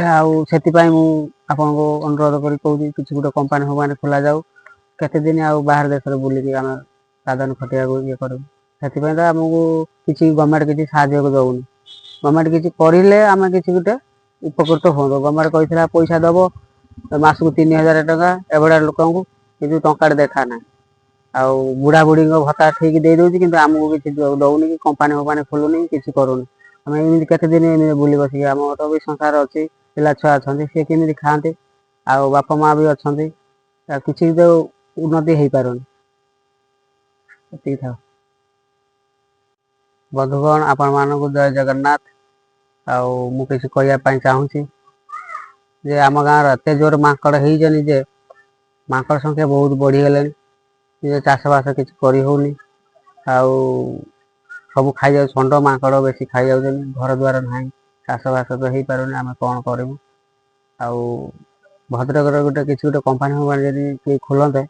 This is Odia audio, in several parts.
ଆଉ ସେଥିପାଇଁ ମୁଁ ଆପଣଙ୍କୁ ଅନୁରୋଧ କରି କହୁଛି, କିଛି ଗୋଟେ କମ୍ପାନୀ ଫମ୍ପାନୀ ଖୋଲାଯାଉ। କେତେ ଦିନ ଆଉ ବାହାର ଦେଶରେ ବୁଲିକି ଆମେ ଦାଦନ ଖଟିବାକୁ ଇଏ କରିବୁ? ସେଥିପାଇଁ ତ ଆମକୁ କିଛି ଗଭର୍ଣ୍ଣମେଣ୍ଟ କିଛି ସାହାଯ୍ୟ ଦେଉନି। ଗଭର୍ଣ୍ଣମେଣ୍ଟ କିଛି କରିଲେ ଆମେ କିଛି ଗୋଟେ ଉପକୃତ ହୁଅନ୍ତୁ। ଗଭର୍ଣ୍ଣମେଣ୍ଟ କହିଥିଲା ପଇସା ଦବ ମାସକୁ 3000 ଟଙ୍କା ଏଭଳିଆ ଲୋକଙ୍କୁ, କିନ୍ତୁ ଟଙ୍କାଟେ ଦେଖା ନାହିଁ। ଆଉ ବୁଢ଼ା ବୁଢ଼ୀଙ୍କ ଭତ୍ତା ଠିକ୍ ଦେଇ ଦଉଛି, କିନ୍ତୁ ଆମକୁ କିଛି ଦଉନି କି କମ୍ପାନୀ ଫମ୍ପାନୀ ଖୋଲୁନି, କିଛି କରୁନି। ଆମେ ଏମିତି କେତେ ଦିନ ଏମିତି ବୁଲି ବସିକି? ଆମର ବି ସଂସାର ଅଛି, ପିଲା ଛୁଆ ଅଛନ୍ତି, ସିଏ କେମିତି ଖାଆନ୍ତି? ଆଉ ବାପା ମା ବି ଅଛନ୍ତି। ଆଉ କିଛି ତ ଉନ୍ନତି ହେଇପାରୁନି। ଏତିକି ଥାଉ। ବନ୍ଧୁଗଣ, ଆପଣମାନଙ୍କୁ ଜୟ ଜଗନ୍ନାଥ। ଆଉ ମୁଁ କିଛି କହିବା ପାଇଁ ଚାହୁଁଛି ଯେ ଆମ ଗାଁର ଏତେ ଜୋର ମାଙ୍କଡ଼ ହେଇଛନ୍ତି ଯେ ମାଙ୍କଡ଼ ସଂଖ୍ୟା ବହୁତ ବଢ଼ିଗଲେଣି ଯେ ଚାଷବାସ କିଛି କରି ହେଉନି। ଆଉ ସବୁ ଖାଇଯାଉ, ଷଣ୍ଢ ମାଙ୍କଡ଼ ବେଶୀ ଖାଇଯାଉଛନ୍ତି। ଘର ଦ୍ୱାର ନାହିଁ, ଚାଷବାସ ତ ହେଇପାରୁନି। ଆମେ କ'ଣ କରିବୁ? ଆଉ ଭଦ୍ରକର ଗୋଟେ କିଛି ଗୋଟେ କମ୍ପାନୀ ଫମ୍ପାନୀ ଯଦି କିଏ ଖୋଲନ୍ତେ,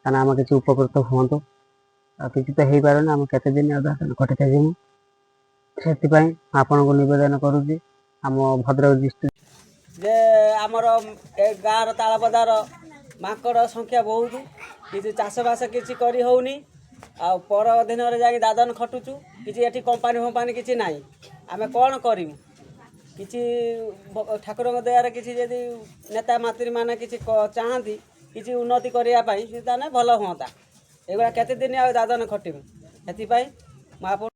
ତାହେଲେ ଆମେ କିଛି ଉପକୃତ ହୁଅନ୍ତୁ। ଆଉ କିଛି ତ ହେଇପାରୁନି। ଆମେ କେତେ ଦିନ ଆଉ ଦାଦନ ଖଟିତେ ଯିବୁ? ସେଥିପାଇଁ ଆପଣଙ୍କୁ ନିବେଦନ କରୁଛି, ଆମ ଭଦ୍ରକ ଡିଷ୍ଟ୍ରିକ୍ଟ ଯେ ଆମର ଏ ଗାଁର ତାଳପଦାର ମାଙ୍କଡ଼ ସଂଖ୍ୟା ବହୁତ। କିଛି ଚାଷବାସ କିଛି କରି ହେଉନି ଆଉ ପର ଅଧୀନରେ ଯାଇକି ଦାଦନ ଖଟୁଛୁ। କିଛି ଏଠି କମ୍ପାନୀ ଫମ୍ପାନୀ କିଛି ନାହିଁ। ଆମେ କ'ଣ କରିବୁ? କିଛି ଠାକୁରଙ୍କ ଦୟାରେ କିଛି ଯଦି ନେତା ମନ୍ତ୍ରୀମାନେ କିଛି ଚାହାନ୍ତି କିଛି ଉନ୍ନତି କରିବା ପାଇଁ, ତାହେଲେ ଭଲ ହୁଅନ୍ତା। ଏଗୁଡ଼ା କେତେ ଦିନ ଆଉ ଦାଦନ ଖଟିବୁ? ସେଥିପାଇଁ ମୁଁ ଆପଣ